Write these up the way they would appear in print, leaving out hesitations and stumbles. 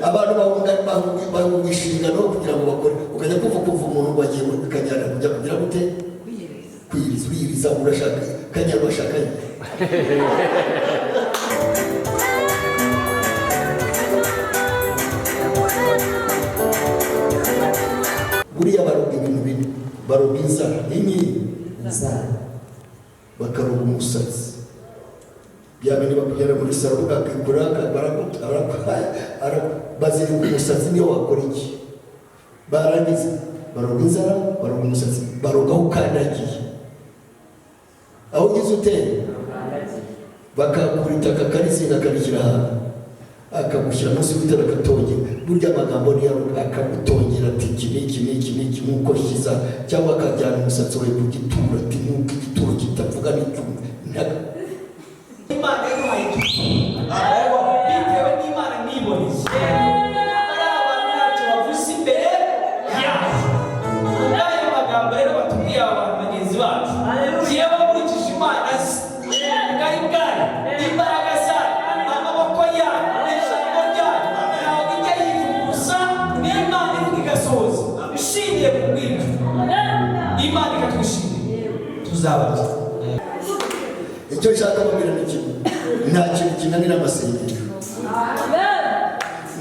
Abantu bahunga inshingano kugira ngo bakore. Ukajya kuva umuntu ngo agiye muri Kanyarira kujya kugira gute? Kwiyiriza. Wiyiriza, urashaka Kanyarira, urashaka. Buriya baroga ibintu bine: baroga inzara inyi, Inzara. Bakaroga umusatsi, bya bindi bakujyana muri salon ukakikura, bazirika umusatsi niyo wakora iki. Barangiza baroga inzara, baroga umusatsi, baroga aho ukandagiye, aho ugize uteye, bakakura itaka akarizinga, akarishyira ahantu, akagushyira munsi y'urutare, akatongera. Burya amagambo niyo akagutongera ati: "Iki n'iki n'iki n'iki", nk'uko shyiza, cyangwa akajyana umusatsi wawe ku gituro, ati: "Nk'uko igituro kitavuga n'icyuma." Imana yaduhaye bitewe n'Imana niboneye, ari abantu ntacyo bavuze imbere yacu. N'ayo magambo rero batubwiye, aba bantu bagenzi bacu, yewe nkurikije Imana azi ubugari bwayo, imbaraga zayo, amaboko yayo, ijambo ryayo ntabwo ijya yivuguruza. N'Imana ivuga igasohoza. Ishingiye ku bw'ibyo, Imana ikatwishimira, tuzabarya. Icyo nshaka kubabwira ni kimwe: nta kintu kinanira amasengesho.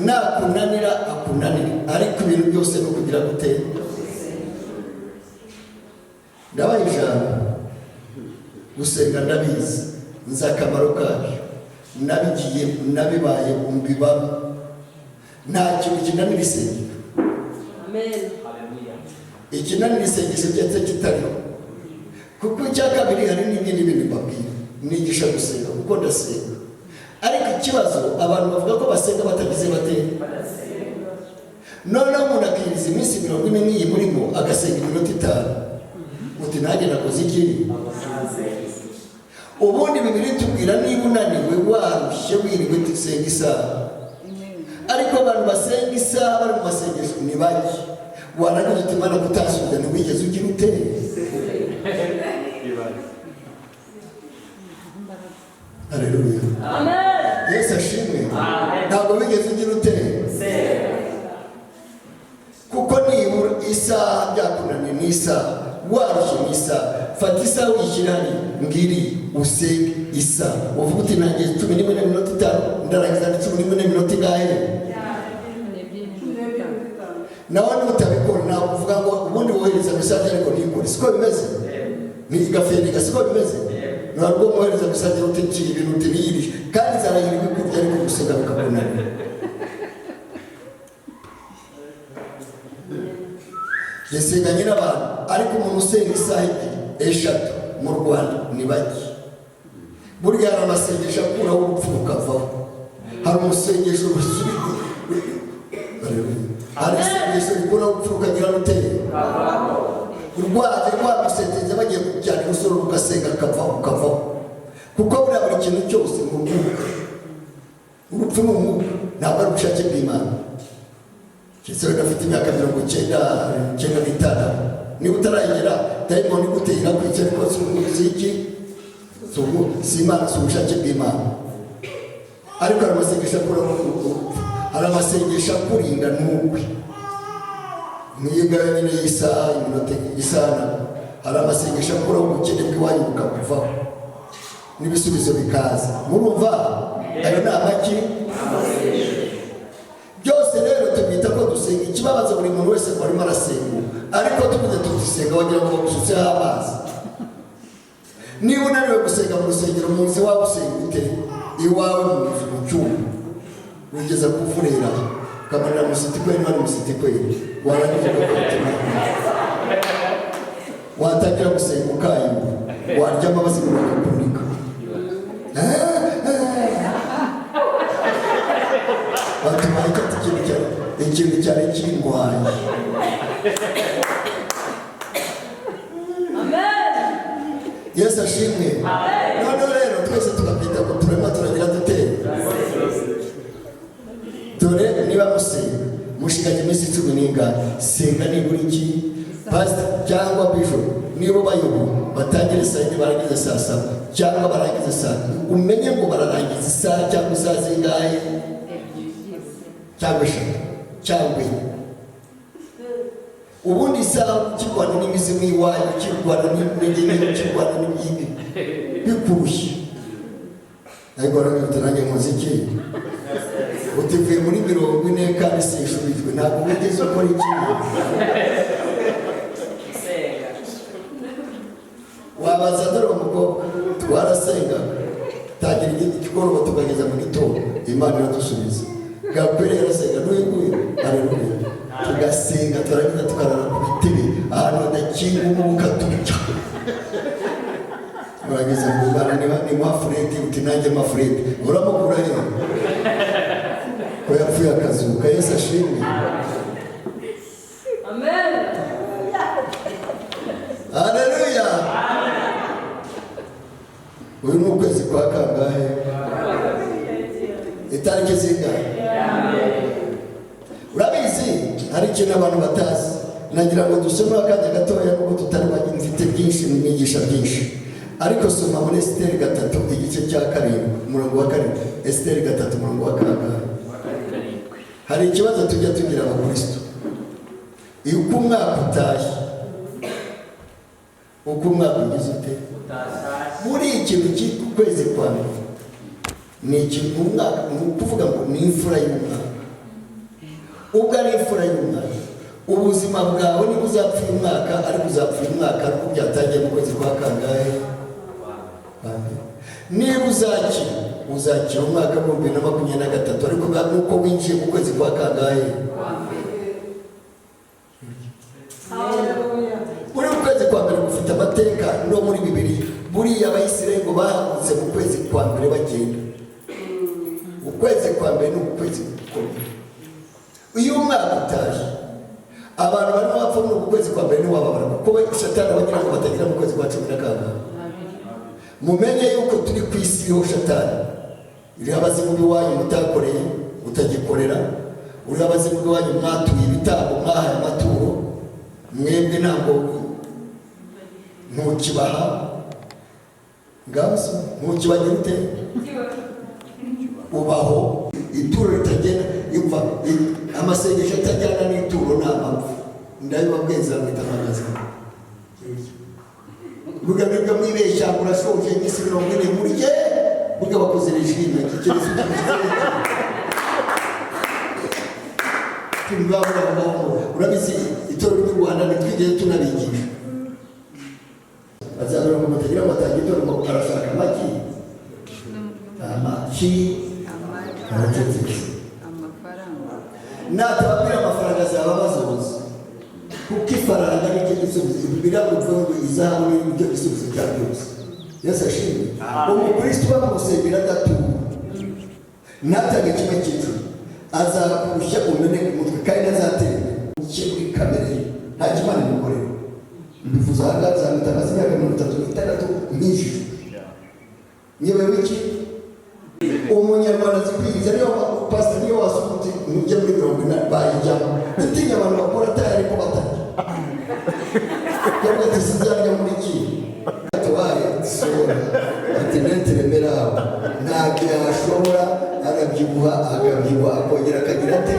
Nakunanira akunanira, ariko ibintu byose ni ukugira gute? Ndabaha ijambo. Gusenga ndabizi, nzi akamaro kabyo, nabigiye, nabibaye, mbibamo. Nta kintu kinanira isengesho. Ikinanira isengesho cyetse kitariho. Kuko icya kabiri, hari n'ibindi bintu mbabwira. Nigisha gusenga kuko ndasenga, ariko ikibazo, abantu bavuga ko basenga batagize bate? Noneho umuntu akiriza iminsi 40 n'iyi murimo, agasenga iminota 5, uti: "Nanjye nakoze iki?" Ubundi Bibiri tubwira, niba unaniwe, warushye, wiriwe, tusenga isaha. Ariko abantu basenga isaha bari mu masengesho ni bake. Warangiza uti: "Imana kutasubiza, ntiwigeze ugira ute?" Haleluya, Yesu ashimwe. Ntabwo wigeze ugira ute? Kuko nibura isaha byakunaniye ni isaha, warushye ni isaha. Fata isaha uyishyire hariya, ngiri usenge isaha, uvuga uti: "Nanjye 11:05 ndarangiza." Ni 11 n'iminota ingahe? Nawe nutabikora, ntabwo uvuga ngo ubundi wohereza message ariko ntikore. Siko bimeze? Ni igafendeka, siko bimeze? Ntabwo mwohereza message uti: "Nciye ibintu", uti: "Biyirije", kandi inzara yirirwa ikurya, ariko gusenga bikakunanira. Yasenganye n'abantu, ariko umuntu usenga isaha 2, 3 mu Rwanda ni bake. Burya hari amasengesho akuraho urupfu rukavaho, hari umusengesho rusubira, hari isengesho rikuraho urupfu rukagira ruteye rwaje rwamusentenze, bagiye kujyana urusoro, rugasenga akavaho, ukavaho. Kuko buriya buri kintu cyose ni umwuka. Urupfu ni umwuka, ntabwo ari ubushake bw'Imana. Keretse wenda afite imyaka 95, niba utarayigera, dayimoni iguteye irakwica, ariko si iki, si Imana, si ubushake bw'Imana. Ariko hari amasengesho akuraho urupfu, hari amasengesho akurinda ntukwe, nk'iyo ngayo nyine y'isaha, iminota, isaha. Nabo hari amasengesho akuraho ubukene bw'iwanyu bukakuvaho n'ibisubizo bikaza. Murumva ayo ni amaki? Byose rero tubyita ko dusenga. Ikibabaza, buri muntu wese ngo arimo arasenga, ariko tuvuze tutisenga, wagira ngo bagusutseho amazi. Niba unaniwe gusenga mu rusengero, mu nzu iwawe usenga ute? Iwawe mu nzu, mu cyumba, wigeza kuvurera, ukamarira musiti kweri, niba ari musiti kweri, warangiza ugakora, watangira gusenga ukayibura, waryama abazimu bakakunika. Batubaye ikintu cyari kingwaye. Yesu ashimwe. Noneho rero twese tukabyita ngo turema, turagira dute? Dore niba musenga, mushiganye iminsi cumi n'ingahe, senga nibura iki? Pasita cyangwa bishop niba bayoboye, batangire saa 4, barangize saa 7, cyangwa barangize saa, umenye ngo bararangiza isaha cyangwa isaha zingahe. Cyangwa eshatu cyangwa enye. Ubundi isaha ukirwana n'imizimu y'iwanyu, ukirwana n'intege, ukirwana n'ibindi bikurushye, ariko warabwira nanjye nkoze iki? Utivuye muri 40 kandi sishubijwe, ntabwo wigeze ukora ikintu. Wabaza dore umukobwa twarasenga, tangira igikoroba tukageza mu gitondo, Imana iradusubiza. Gakwere yarasenga n'uyu nguyu, aleluya, tugasenga turangiza tukarara ku bitebe ahantu hadakinga umwuka tuca, urangiza ngo Imana niba ni mafuredi, uti nanjye mafuredi uramukura he ko yapfuye akazuka? Yesu ashimwe. Amen. Haleluya. Uyu ni ukwezi kwa kangahe? Itariki zingahe? Urabizi, hari ikintu abantu batazi, nagira ngo dusome akanya gatoya nubwo tutari mfite byinshi mwigisha byinshi, ariko soma muri Esiteri 3 igice cya 7 umurongo wa 7. Esiteri 3 umurongo wa kangahe? Hari ikibazo tujya tugira abakristo, iyo uko umwaka utashye, uko umwaka ugize ute, muri ikintu cyitwa ukwezi kwa mbere ni ikintu umwaka, ni ukuvuga ngo ni imfura y'umwaka. Ubwo ari imfura y'umwaka, ubuzima bwawe niba uzapfa uyu mwaka, ariko uzapfa uyu mwaka ariko byatangiye mu kwezi kwa kangahe? Niba uzakira, uzakira umwaka wa 2023, ariko nuko winjiye mu kwezi kwa kangahe? Muri ukwezi kwa mbere gufite amateka no muri Bibiliya. Buriya Abayisiraheli ngo bahagurutse mu kwezi kwa mbere bagenda. Ukwezi kwa mbere ni ukwezi gukomeye. Iyo umwaka utaje, abantu barimo bapfa muri uku kwezi kwa mbere ntiwababara, kuko we Satani abagira ngo batagira mu kwezi kwa cumi na kangahe. Mumenye yuko turi ku isi iriho Satani, iriho abazimu b'iwanyu mutakoreye mutagikorera, uriho abazimu b'iwanyu mwatuye ibitambo, mwahaye amaturo, mwebwe ntabwo ntukibaha, ngaho se ntukibagira ute? Ubaho ituro ritagenda imva, amasengesho atajyana n'ituro nta mpamvu. Ndabibabwiye, nzamwita amagaza. Burya mwibeshya murashoje iminsi 40 murye, burya bakoze regime icyerekezo tubibabura aho. Urabizi, itorero ry'u Rwanda ntitwigeze tunabigisha. Azabura ngo mutagira ngo atange itorero ngo arashaka amagi, amaki aracecetse. Amafaranga. Natababwira amafaranga azaba bazoza, kuko ifaranga nicyo gisubizo. Biravuga ngo izahabu nicyo gisubizo cya byose. Yesu ashimwe. Umukristo uba mu rusengero adatura, ntatange kimwe cy'icumi, azakurushya umeneke umutwe kandi ntazatera imbere muri kamere ye, nta kimana imukorera. Mbivuze aha ngaha, nzamutanga imyaka 36 nk'ijuru nyewe wiki. Umunyarwanda azi kwiriza, niyo pastor niyo wasukutse mujye muri 40 bayijyamo. Utinya abantu bakora atari ariko batarya, cyangwa ati sinzarya muri iki tubaye sora, ati netre meraho ntabwo yashobora, arabyibuha akabyibuha akongera akagira ate.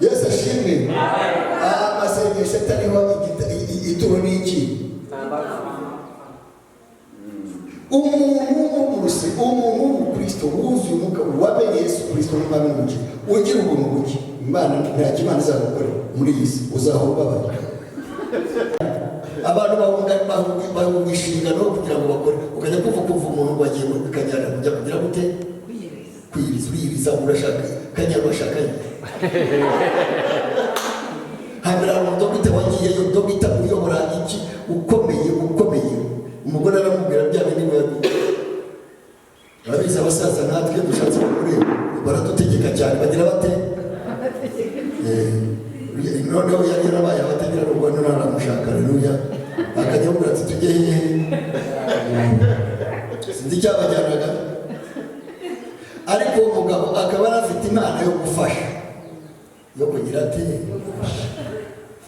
Yesu ashimwe. Amasengesho atariho ituro ni iki? Umuntu w'umuruse, umuntu w'umukristo wuzuye umwuka, wamenye Yesu Kristo n'umwami n'umukiza, ugira ubuntu buke, Imana nta kimana izagukorera muri iyi si, uzahora ubabaye. Abantu bahunga inshingano kugira ngo bakore, ukajya kuva umuntu ngo agiye muri Kanyarira kujya kugira gute? Kwiyiriza, uriyiriza, urashaka Kanyarira, urashaka hambere hari umudogita wagiyeyo, dogita uyobora iki ukomeye ukomeye, umugore aramubwira bya bindi ngo urabizi abasaza natwe iyo dushatse kureba baradutegeka cyane, bagira bate? Noneho yari yarabaye abatagira urugo, none aramushaka, aleluya, akajya amubwira ati tujye hehe? Sinzi icyabajyanaga, ariko uwo mugabo akaba yari afite impano yo gufasha, yo kugira ati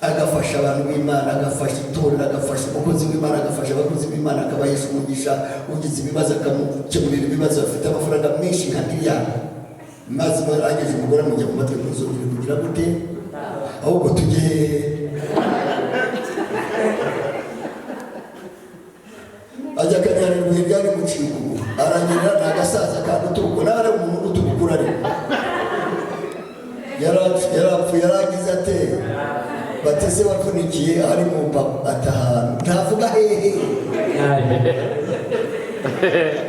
Agafasha abantu b'Imana, agafasha itorero, agafasha umukozi w'Imana, agafasha abakozi b'Imana, akabahesha umugisha. Ugize ibibazo akamukemurira ibibazo. Afite amafaranga menshi nka miliyari, maze barangije umugore amujya mu matwi: "Ntuzongere kugira gute? Ahubwo tujye hehe?" Ajya akanyara ibuye ryari muciye ukuguru, aranyerera. Ni agasaza kandi uturuko nawe ari umuntu utukura, ariko yarapfuye. Yaragize ate? Batese wavunikiye ari mu mbago, atahantu ntavuga hehe.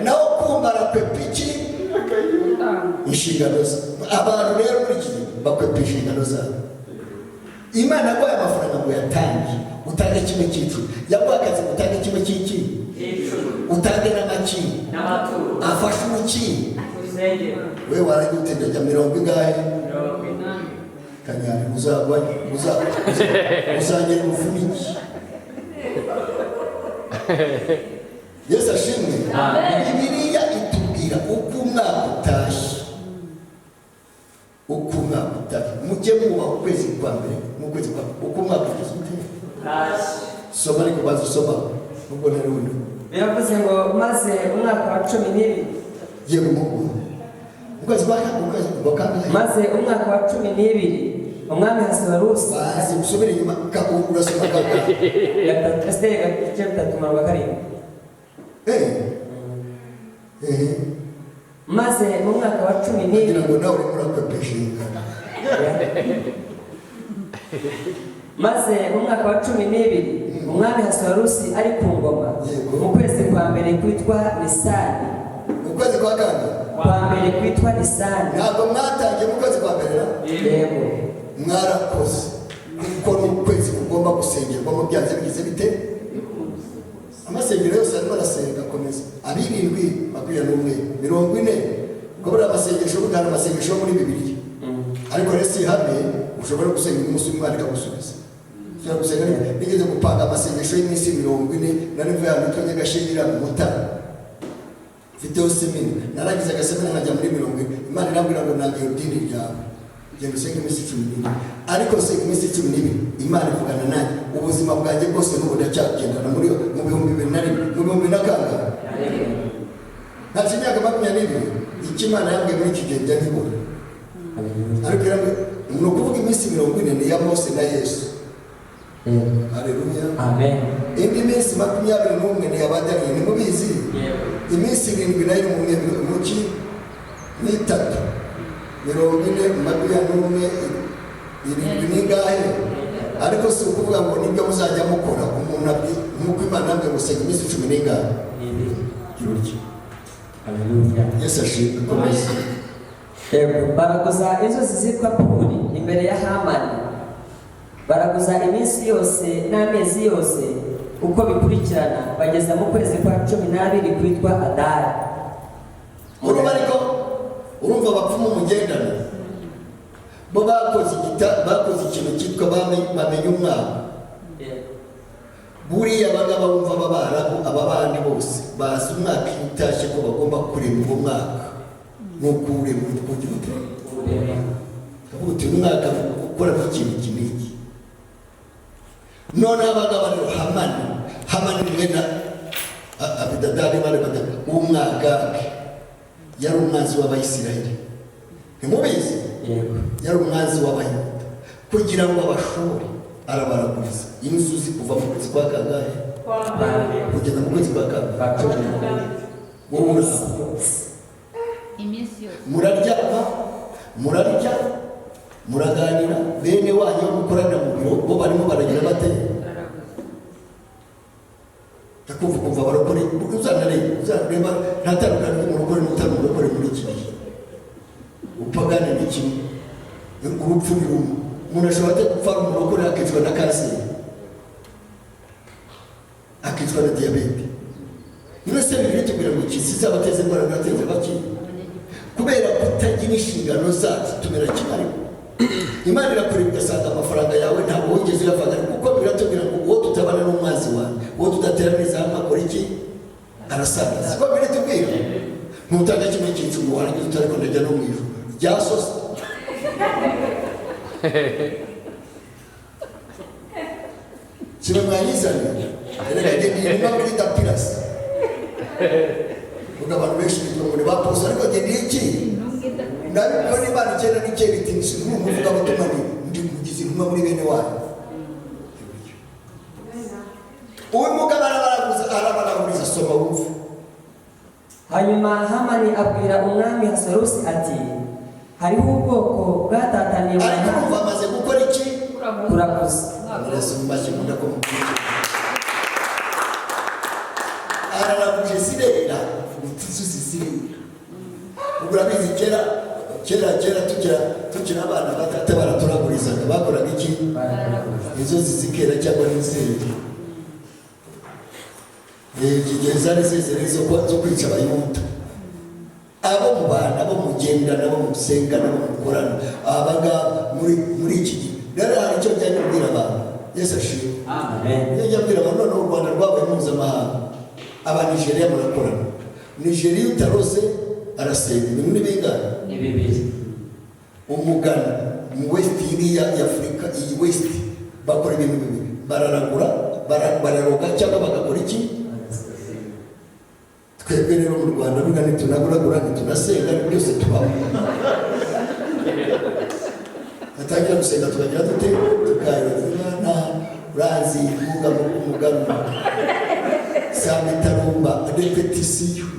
Nawe kumva arakwepa iki? Inshingano ze. Abantu rero muri iki gihe bakwepa inshingano zabo. Imana yaguhaye amafaranga ngo yatange, utange kimwe cy'icumi. Yaguhaye akazi ngo utange kimwe cy'iki, utange n'amaki afashe umuki. We warangiye uteganya mirongo ingahe? Kanyari uzagwa, uzagera ubufuniki. Yesu ashimwe. Bibiliya itubwira uko umwaka utashye, uko umwaka utashye. Mujye mwubaha ukwezi kwa mbere n'ukwezi kwa, uko umwaka ugeze ute. Soma, ariko baza usoma nubwo ntari wundi. Biravuze ngo: maze umwaka wa 12. Yego, mugu ukwezi kwa, ukwezi kwa kangahe? Maze umwaka wa 12, umwami Ahasuwerusi. Bazi usubire inyuma, urasoma kangahe? Gatatu, Esiteri igice 3, umurongo wa 7. Maze mu mwaka wa cumi Kugira n'ibiri ngo nawe urimo urakwepa inshingano. Maze mu mwaka wa 12, umwami Ahasuwerusi ari ku ngoma, mu kwezi kwa mbere kwitwa Nisani. Mu kwezi kwa kangahe? Kwa mbere kwitwa Nisani. Ntabwo mwatangiye mu kwezi kwa mbere na? Yego. Mwarakoze, kuko ni ukwezi kugomba gusengerwamo byanze bigize bite. Amasengero yose arimo arasenga, akomeza abirindwi, 21, 40, kuko buriya amasengesho, burya hari amasengesho yo muri Bibiliya. Ariko rero si ihame, ushobora gusenga umunsi umwe Imana ikagusubiza. Ushobora gusenga. Nigeze gupanga amasengesho y'iminsi 40, nari mvuye ahantu hitwa Nyagashirira mu Mutara, mfiteho semina. Narangiza agasemina nkajya muri 40. Imana irambwira ngo: "Ntabwo iyo dini ryawe, genda usenge iminsi 12." Ariko senga iminsi 12, Imana ivugana nanjye. Ubuzima bwanjye bwose n'ubu ndacyagendana muri mu 2001, mu bihumbi na kangahe, ntaci imyaka 22. Icyo Imana yambwiye muri iki gihe njya nkibona. Ariko irambwira, ni ukuvuga iminsi 40 ni iya Mose na Yesu. Haleluya! Amen. Indi minsi 21 ni iya Daniyeli, ntimubizi? Iminsi 7 nayo iri mu muki n'itatu, 40, 21, 7 n'ingahe? Ariko si ukuvuga ngo nibyo muzajya mukora. Umuntu nk'uko Imana yambwiye gusenga iminsi cumi n'ingahe. Gira. Haleluya. Yesu ashimwe, komeza. Yego, baraguza inzuzi zitwa Puri imbere ya Hamani. Baraguza iminsi yose n'amezi yose uko bikurikirana, bageza mu kwezi kwa 12 kwitwa Adari. Urumva, ariko urumva abapfumu mugendana bo bakoze bakoze ikintu cyitwa bamenya umwaka. Buriya abangaba bumva abarabu, aba bandi bose bazi umwaka iyo utashye ko bagomba kurema uwo mwaka, nk'uko urema kugira ute, ukavuga uti: "Uyu mwaka gukoramo ikintu iki n'iki." Noneho abangaba rero, Hamani, Hamani mwene Abidadari, bari batatu w'umwagage, yari umwanzi w'Abayisiraheli, ntimubizi? Yego. Yari umwanzi w'Abayuda. Kugira ngo abashore, arabaraguriza inzuzi kuva mu kwezi kwa kangahe kugeza mu kwezi kwa kangahe? Kwa 12. Wowe uraho. Iminsi yose. Muraryama, murarya, muraganira, bene wanyu mukorana mu biro bo barimo baragira bate? Ndakumva, kumva abarokore, uzanareba, uzanareba, nta tandukaniro ry'umurokore n'utari umurokore muri iki gihe. Upagane ni kimwe, urupfu ni rumwe. Umuntu ashobora ate gupfa ari umurokore akicwa na kanseri, akicwa na diyabete? Niba se Bibiliya itubwira ngo iki izabateza indwara, bibateze baki? Kubera kutagira inshingano zacu tumera kimwe. Ariko Imana irakureba ugasanga amafaranga yawe ntabwo wigeze uyavanga, kuko biratubwira ngo uwo tutabana n'umwanzi wawe, uwo tudateraniriza hamwe akora iki? Arasaga. Siko biratubwira? Ntutanga kimwe cy'icumi, warangiza uti: "Ariko ndajya no mu ijuru ryasose." Sibe mwayizanye. Erega njye ndi intumwa muri dapirasi. Ubwo abantu benshi bitwa ngo ni ba poso, ariko njye ndi iki? Ndabibona n'Imana 99 iti ndi umuvugabutumwa, ni ndi kugize intumwa muri bene wanyu. Uyu mugabo arabaraguza, arabaraguriza. Soma wumve. Hanyuma Hamani abwira umwami Ahasuwerusi ati: "Hariho ubwoko bwatataniye mu Ariko mahanga." urumva amaze gukora iki? Kuraguza. Amaraso mu mashyi, nkunda ko mukurikira. Araraguje zirera, inzuzi zirera. Ubwo urabizi, kera kera kera tukiri abana, batata baraturagurizaga. Bakoraga iki? Inzuzi zikera cyangwa n'izindi. Igihe zari zeze zo kwica Abayuda, abo mubana, abo mugendana, abo musengana, abo mukorana, abangaba muri iki gihe. Rero hari icyo njya kubwira abantu. Yesu ashimwe. Amen. Iyo njya kubwira abantu, noneho u Rwanda rwabaye mpuzamahanga. Aba Nigeria murakorana, Nigeria utarose arasenga. Ibintu ni bingana? Ni bibiri. Umugana mu West iriya ya Afurika, iyi West, bakora ibintu bibiri: bararagura, bararoga cyangwa bagakora iki? Twebwe rero mu Rwanda burya ntitunaguragura, ntitunasenga, ni byose tubamo. Batangira gusenga tukagira dute? Tukayoza Imana. Urazi umugabo umuganura samitarumba répétition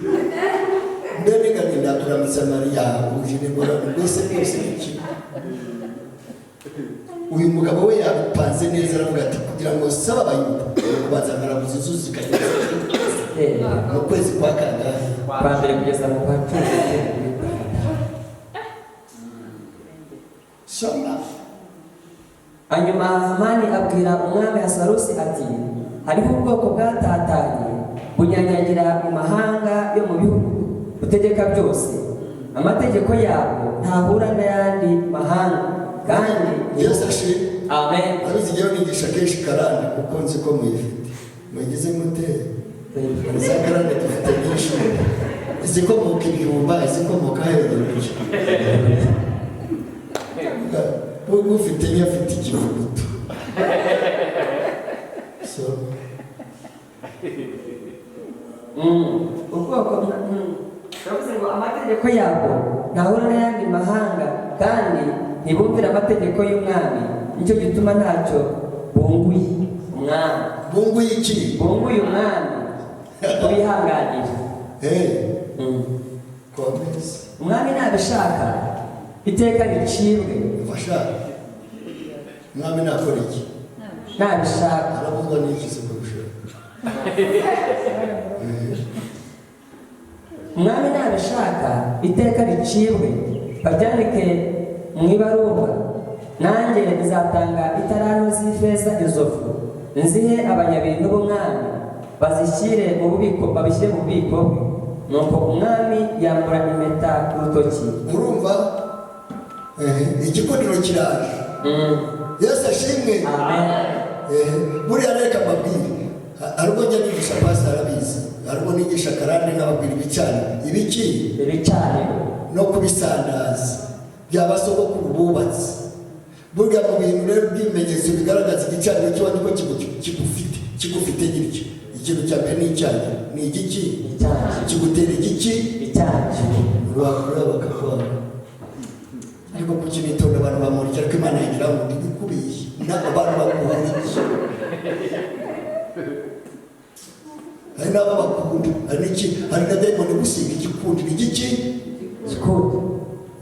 mbere ganinda kuramutsa Mariya uje n'ingorane, mbese byose ni kimwe. Uyu mugabo we yabipanze neza, aravuga ati: "Kugira ngo sabe Abayuda, kubanza nkaraguza inzuzi zikagera mu kwezi kwa kangahe?" Kwa mbere kugeza mu kwa 10. Soma. Hanyuma Hamani abwira umwami Ahasuwerusi ati: "Hariho ubwoko bwatatanye bunyanyagira mu mahanga yo mu bihugu utegeka byose. Amategeko yabo ntahura n'ayandi mahanga kandi" Yesu ashimwe. Amen. Abizi, njyewe nigisha kenshi karande kuko nzi ko muyifite. Muyigize mute? Hari za karande dufite nyinshi, izikomoka ibyumba, izikomoka hejuru. Ufite niyo afite ikivuguto. So Ubwoko Turavuze ngo amategeko yabo ntahura n'ayandi mahanga kandi ntibumvira amategeko y'umwami, nicyo gituma ntacyo bunguye umwami. Bunguye iki? Bunguye umwami kubihanganira. Komeza. Umwami nabishaka iteka ricibwe. Mfasha, umwami nakora iki? Nabishaka. Aravugwa n'iki se kurusha? Umwami nabishaka iteka ricibwe, babyandike mu ibaruwa, nanjye nzatanga italanto z'ifeza inzovu, nzihe abanyabintu b'umwami bazishyire mu bubiko, babishyire mu bubiko bwe. Nuko umwami yambura impeta ku rutoki. Urumva, igikundiro kiraje. Yesu ashimwe. Amen. Buriya reka mbabwire, hari ubwo njya nigisha, pastor arabizi, hari ubwo nigisha karande nkababwira ibicaniro, ibiki? Ibicaniro. No kubisandaza byaba sogokuru bubatse. Burya mu bintu rero by'ibimenyetso bigaragaza igicaniro kiba niko kigufite, kigufite gityo, ikintu cya mbere ni icyanyu, ni igiki? Icyanzu. Kigutera igiki? Icyanzu. Wakura bakakwanga. Ariko kuki bitonda? Abantu bamurikira ko Imana yagira ngo ndibikubiye abantu bakuha iki? Hari n'abo bakunda, hari n'iki, hari na dayimoni gusiga igikundiro, igiki? Gikundi.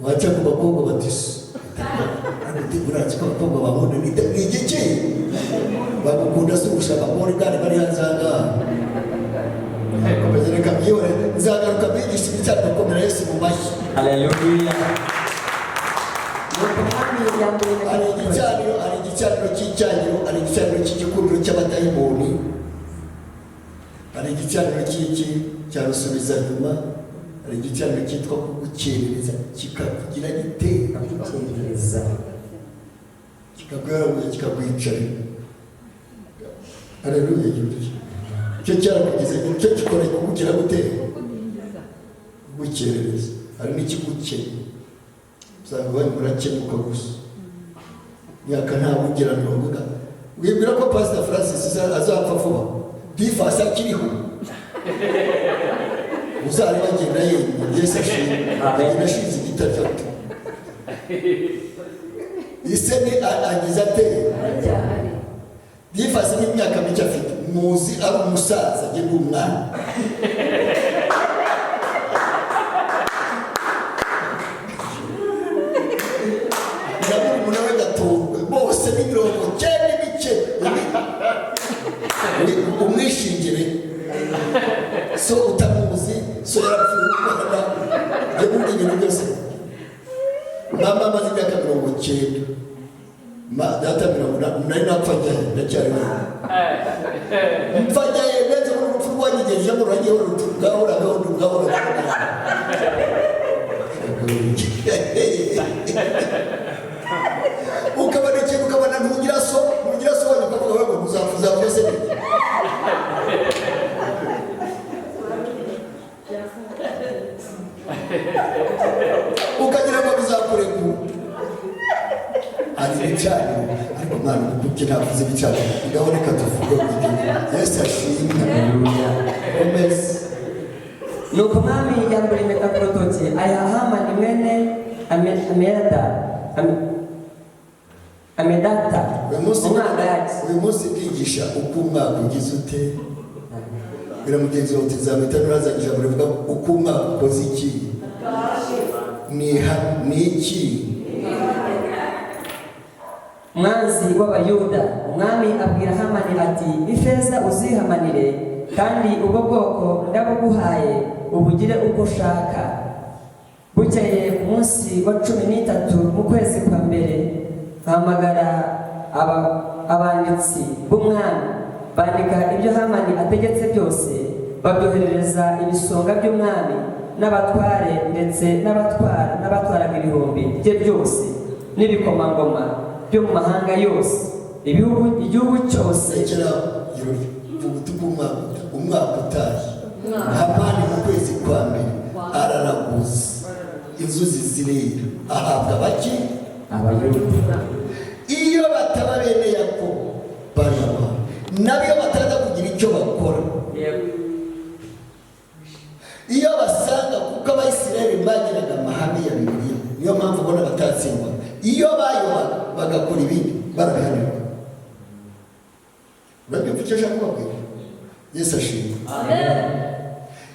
Waca ku bakobwa bati: "Urazi ko abakobwa bankunda." Ni igiki bagukunda? Si ugushaka kubona igare bari hanze aha ngaha. Komeza, reka byihore, nzagaruka mbigisha ibicaniro. Komera Yesu mu mashyi. Haleluya. Nuko umwami yambura impeta Hari ku rutoki. igicaniro, hari igicaniro cy'icyangiro, hari igicaniro cy'igikundiro cy'abadayimoni, hari igicaniro cy'iki cya rusubizanyuma, hari igicaniro cyitwa kugukerereza, kikakugira gite? Akagukerereza. Kikaguheraguza, kikakwicarira. Haleluya! Icyo cyarakugize icyo gikora kukugira gute? Kugukerereza. Hari n'ikigukenya, usanga bari murakemuka gusa, myaka ntabwo ugira 40. Wibwira ko Pastor Francis azapfa vuba, Difasi akiriho? Uzareba agenda yemye. Yesu ashimwe. Agenda ashinze igiti atyo. Ise ni agize ate? Difasi n'imyaka mike afite, muzi ari umusaza, njye ndi umwana. Na murumuna we Gatorwe, bose ni 90 n'ibice. Umwishingire so utamuzi, so yarapfuye umwana. Njye muri ibintu byose, mama amaze imyaka 90, data 80, nari napfa njyahe? Ndacyari wenyine. Mpfa njyahe? Ndetse urupfu rwanyigejejemo ruragiye urupfu gahora gahora gahora. Ukabona ikintu, ukabona ntugira so, ntugira so wanyu, ukavuga ngo uzapfa, uzapfa se? Ukagira ngo bizakurekura. Hari ibicaniro, ariko mwana, kuki navuze ibicaniro? Ngaho reka tuvuge ku Yesu ashimwe. Komeza. Nuko umwami yambura impeta ku rutoki, ayiha Hamani mwene Amedata, Uyu munsi Umwagagi. Uyu munsi ndigisha uko umwaka ugize ute. Bwira mugenzi wawe uti nzamwita nurazanye ijambo rivuga uko umwaka ukoze iki. Ni iki? Umwanzi w'Abayuda. Umwami abwira Hamani ati: "Ifeza uzihamanire, kandi ubwo bwoko ndabuguhaye, ubugire uko ushaka." Bukeye ku munsi wa 13 mu kwezi kwa mbere, bahamagara abanditsi b'umwami, bandika ibyo Hamani ategetse byose, babyoherereza ibisonga by'umwami n'abatware, ndetse n'abatwara n'abatwaraga ibihumbi bye byose n'ibikomangoma byo mu mahanga yose, ibihugu, igihugu cyose. Rekera irori, vuga uti uko umwaka utashye. Hamani mu kwezi kwa mbere araraguza, inzuzi zirera, ahabwa bake? Abayuda. Iyo bataba bene Yakobo baraba nabo, iyo bataza kugira icyo bakora, iyo basanga, kuko Abayisiraheli bagiraga amahame ya Bibiliya, niyo mpamvu ubona batatsindwa. Iyo bayobaga bagakora ibindi, barabihanirwa. Urabyumva icyo ashaka kubabwira? Yesu ashimwe.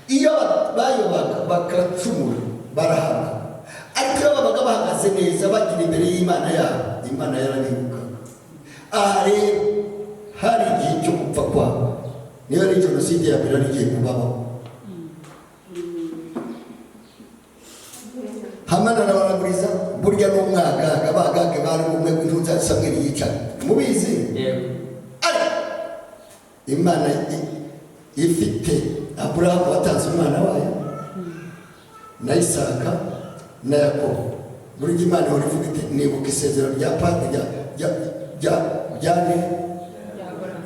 Iyo bayobaga bagacumura, barahabwa, ariko iyo babaga bahagaze neza, bagira imbere y'Imana yabo, Imana yarabibukaga. Aha rero hari igihe cyo gupfa kwabo, niyo ari jenoside ya mbere yari igiye kubaho. Hamana arabaraguriza. Burya n'umwagaga, abagage bari umwe w'intuza Samweli yicaga, mubizi. Yego. Ariko Imana ifite Aburahamu watanze umwana wayo, na Isaka na Yakobo. Burya Imana ihora ivuga iti: "Nibuka isezerano rya pa rya rya rya rya nde?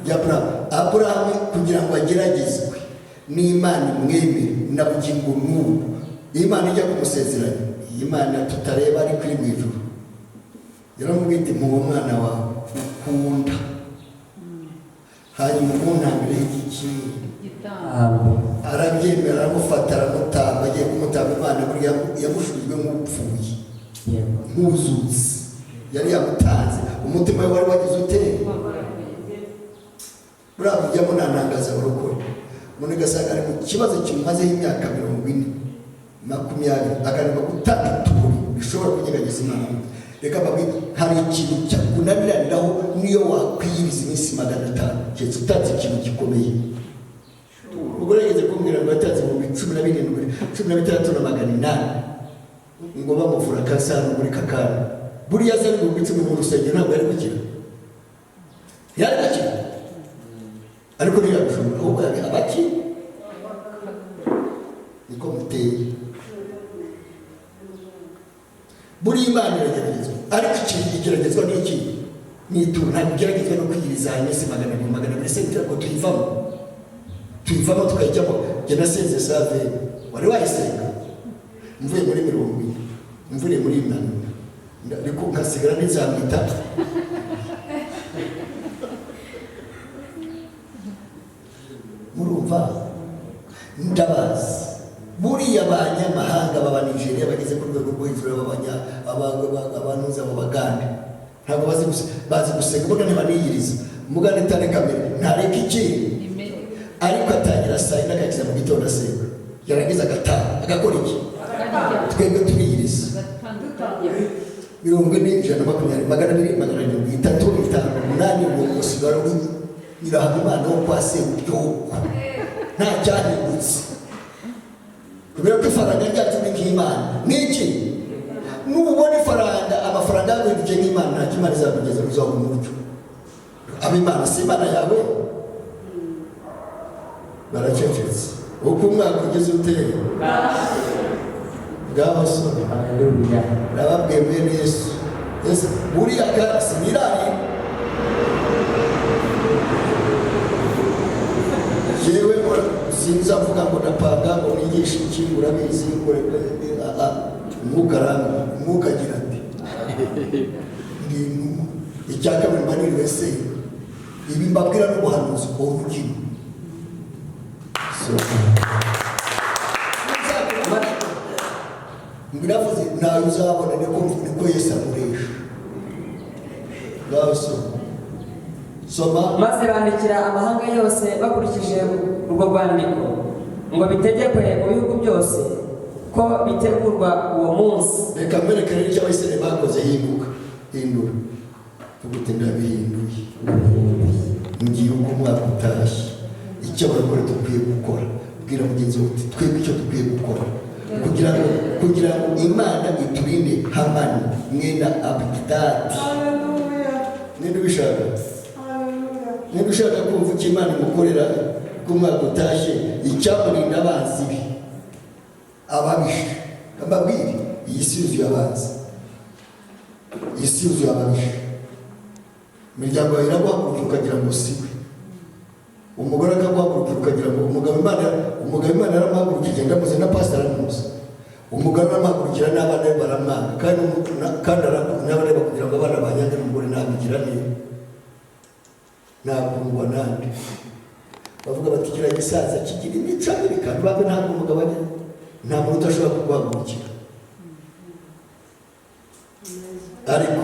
Rya Aburahamu." Aburahamu kugira ngo ageragezwe n'Imana imwemere, na bugingo n'ubu Imana ijya kumusezeranya, iyi Mana tutareba ariko iri mu ijuru, yaramubwiye iti: "Muwo mwana wawe ukunda, hanyuma umuntambire y'igiki?" Igitambo. Arabyemera, aramufata, aramutamba. Agiye kumutamba, Imana burya yamushubijwe nk'upfuye, nk'uzutse. Yari yamutanze, umutima we wari wagize ute? Buriya mujyamo nanangaza abarokore, umuntu ugasanga ari mu kibazo kimumazeho imyaka 40, 20, akananirwa gutanga ituro rishobora kunyeganyeza Imana. Reka mbabwire, hari ikintu cyakunaniraniraho niyo wakwiyiriza iminsi 500, keretse utanze ikintu gikomeye. Umugore yageze kumbwira ngo yatanze 17,000, 16,800, ngo bamuvura kanseri hano muri Kakana. Buriya aza 10,000 mu rusengero, ntabwo yari gukira, yari gukira, ariko ntiyabishobora, ahubwo yabiha abaki. Niko muteye. Buriya Imana irageragezwa, ariko ikintu igeragezwa ni iki? Ni ituro. Ntabwo igeragezwa no kwiyiriza iminsi 200, 200 se? Ngo tuyivamo, tuyivamo tukayijyamo. Njye nasenze save, wari wayisenga? Mvuye muri 40, mvuye muri 80, ariko nkasigara n'inzamwita. Abanyanigeriya bageze ku rwego rwo hejuru, abanuza abo Bagande ntabwo bazi bazi gusenga. Mugande ntibaniyiriza, mugande tare kamere ntareka iki, ariko atangira saa 4 akageza mu gitondo asenga, yarangiza agataha agakora iki? Twebwe turiyiriza 40, 120, 200, 700, 3, 5, 8, usigara nyirahabimana wo kwa Seburyoko, nta cyahindutse, kubera ko ifaranga ryacu ni nk'Imana. Ni iki? Nubona ifaranga, amafaranga yaguhindukiye nk'Imana, ntacyo Imana izakugeza, uzabona umucyo. Ab'Imana si Imana yawe. Baracecetse. Uko umwaka ugeze uteye ngaho soma. Haleluya. Nababwiye mwene Yesu. Yesu buriya kandi sinirari yewe, sinza mvuga ngo ndapanga ngo nigishe iki, ngo urabizi, ngo umwuka aranga, umwuka agira ati ndi intumwa. Icya kabiri, mba niriwe senga. Ibi mbabwira n'ubuhanuzi urugero. So biravuze ntayo uzabona, niko Yesu amuresha. Ngaho soma, soma. Maze bandikira amahanga yose bakurikije urwo rwandiko, ngo bitegekwe mu bihugu byose ko bitegurwa uwo munsi. Reka mwereke rero icyo Abisirayeli bakoze. Hinduka, hindura, vuga uti ndabihinduye. Ngiye uko umwaka utashye, icyo abarokore dukwiye gukora. Bwira mugenzi wawe uti twebwe icyo dukwiye gukora kugira ngo Imana iturinde Hamani mwene Abudidadi. Ninde ubishaka? Ninde ushaka kumva icyo Imana imukorera ko umwaka utashye, icyamurinda abanzi be, ababisha? Mbabwire, iyi si yuzuye abanzi, iyi si yuzuye ababisha. Imiryango yawe iraguhagurukira ukagira ngo si we, umugore akaguhagurukira ukagira ngo umugabo. Imana, umugabo Imana yaramuhagurukije, ndamuzi na pastor aramuzi. Umugabo aramuhagurukira n'abana be baramwanga, kandi n'abana be kugira ngo abana banyange n'umugore nabigira neza nakundwa nande? Bavuga bati kiriya gisaza kigira imico mibi, kandi babe ntabwo umugabo agira. Nta muntu udashobora kuguhagurukira, ariko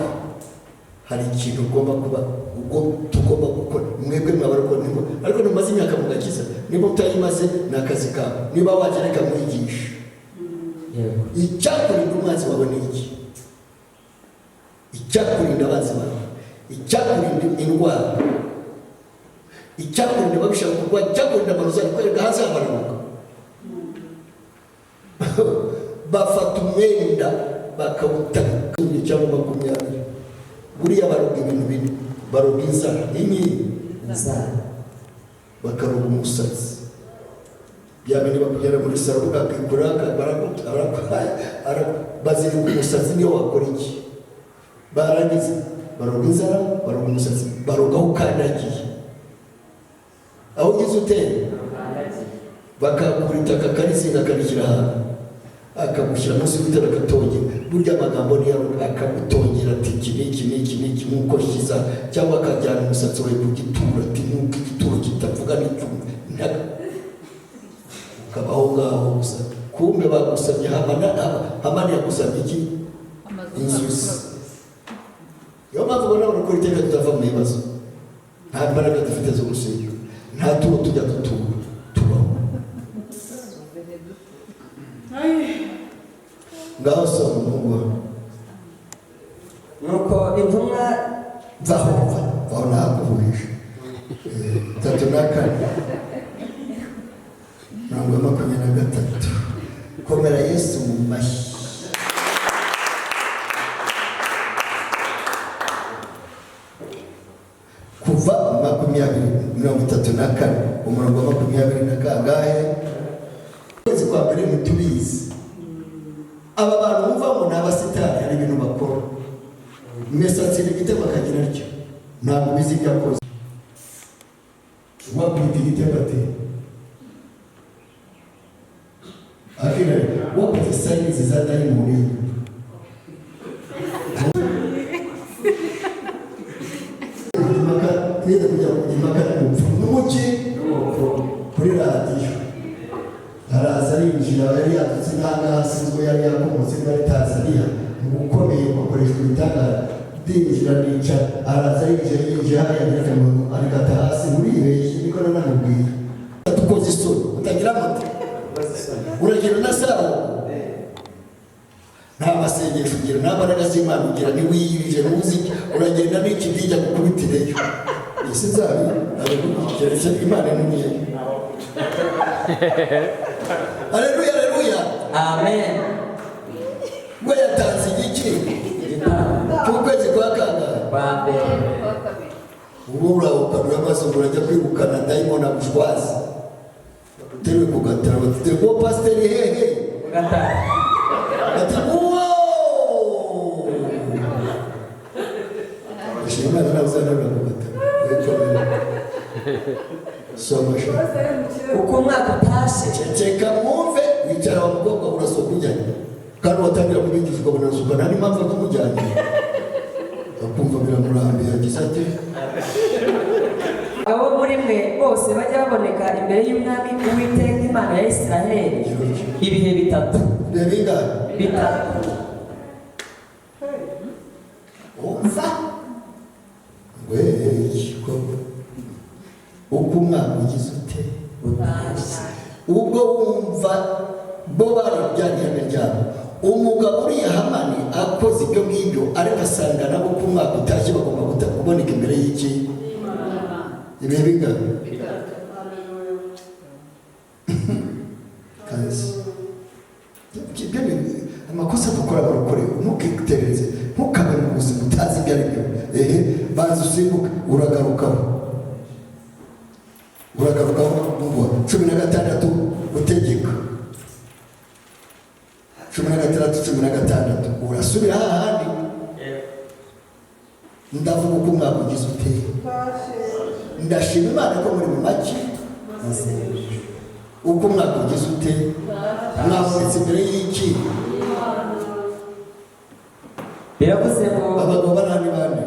hari ikintu ugomba kuba ubwo tugomba gukora. Mwebwe mwabarokore, ariko ntimumaze imyaka mugakiza. Niba utayimaze ni akazi kawe, niba waje reka mwigishe. Yego. Icyakurinda umwanzi wawe ni iki? Icyakurinda abanzi bawe, icyakurinda indwara, icyakurinda ababishaka kurwanya, icyakurinda amarozi ari kwereka hanze hamanuka, bafata umwenda bakawutarika cyangwa 20. Buriya baroga ibintu bine: baroga inzara inyi, Inzara. bakaroga umusatsi, bya bindi bakugera muri saro ukakikura, bazirika umusatsi niyo wakora iki. Barangiza baroga inzara, baroga umusatsi, baroga aho ukandagiye, aho ugize uteye, bakakura itaka akarizinga akarishyira ahantu, akagushyira munsi y'urutare, akatongera. Burya amagambo niyo akagutongera ati iki n'iki n'iki n'iki nk'uko shyiza, cyangwa akajyana umusatsi wawe ku gituro, ati nk'uko igituro kitavuga n'icyuma, ukaba aho ngaho gusa. Kumbe bagusabye Hamani yagusabye iki? Inzuzi. Niyo mpamvu ubona barakora iteka tutava mu bibazo. Nta mbaraga dufite zo gusenga, nta turo tujya dutura, tubaho. Ngaho soma, umuhungu wawe. Nuko intumwa Vaho, vaho, nakuvugisha. 34, 23. Komera Yesu mu mashyi. Kuva 20, 34, umurongo wa 20 na kangahe? Ukwezi kwa mbere ntitubizi. Aba bantu bumva ngo ni abasitari, hari ibintu bakora. Messi atsinda igitego akagira atyo, ntabwo bizi ibyo akoze. Wakubita igitego ati akira wakoze sayinizi za dayimoni. Impaka twigeze kujya impaka n'umupfu n'umuki kuri radiyo, araza arinjira. Ninjira, yari yadutse n'ahangaha, sinzi ko yari yakomotse muri Tanzania, mu gukomeye bakoreshwa ibitangaza. Ndinjira, nicara, araza, yinjiye, yinjiye hariya, nyereka umuntu arikata hasi. Muribeshye, niko nanamubwiye. Tukoze isoni, utagira moto, uragenda na saro, nta masengesho ugira, nta mbaraga z'Imana ugira, ntiwiyirije, ntuzi, uragenda n'ikidijya gukubitireyo. Ese nzabi abigukurikiranije Imana ntumiyeyo. Aleluya, aleluya. Amen. We yatanze igiki? Igitambo. Cy'ukwezi kwa kangahe? Kwa mbere. Ubu urawukanura amaso ngo urajya kwirukana dayimoni agushwaze, uteruye ku gataro, bati: "Uwo pasiteri hehe?" Ku gatanu. Bati: "Uwo ndashima Imana nawe uzanarura ku gataro." Soma sha. Uko umwaka utashe. Ceceka mwumve. Wicara wa mukobwa, urasohoka ujyanye, kandi watangira kubigisha ukabona arasuka, nta n'impamvu yo kumujyanye, akumva biramurambiye, yagize ate? Abo muri mwe bose bajya baboneka imbere y'Umwami Uwiteka Imana ya Isiraheli ibihe bitatu. Reba, ingahe? Bitatu. Umva ngo ko uko umwaka ugize ute? Utashye. Ubwo wumva bo bari ihame ryabo. Umugabo uriya Hamani akoze ibyo ngibyo, ariko asanga nabo ko umwaka utashye bagomba kuboneka imbere y'iki? Ibihe bingana kazi. Ibyo ni amakosa dukora barokore. Ntukiterereze, ntukabe mu buzima utazi ibyo ari byo. Ehe, banza usimbuke, uragarukaho, uragarukaho. Umva, 16, utegeka 16, 16, urasubira hahandi. Ndavuga uko umwaka ugize uteye. Ndashima Imana ko muri mu make, uko umwaka ugize ute, mwabonetse imbere y'iki? Biravuze ngo Abagabo bari ni bande?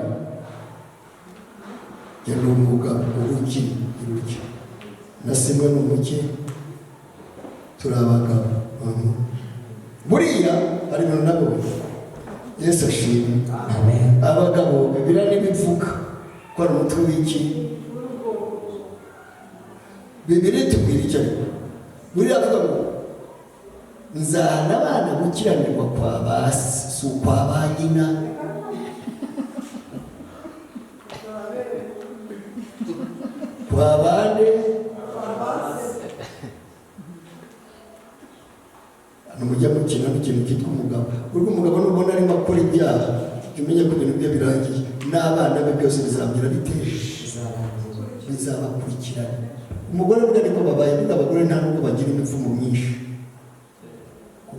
Genda umugabo uruki uruki na simwe ni umuki, turi abagabo. Buriya hari ibintu nabonye. Yesu ashimwe. Amen. Abagabo, Bibiliya ntibivuga ko ari umutwe w'iki? Bibiliya itubwira icyo, ariko buriya avuga ngo nzahana abana gukiranirwa kwa ba se, si ukwa ba nyina. Kwa bande? Hano mujya mukina n'ikintu cyitwa umugabo. Urwo umugabo nubona arimo akora ibyaha, jya umenya ko ibintu bye birangiye, n'abana be byose bizagira bite? Bizabakurikirana. Umugore burya niko babaye. Burya abagore nta nubwo bagira imivumo myinshi,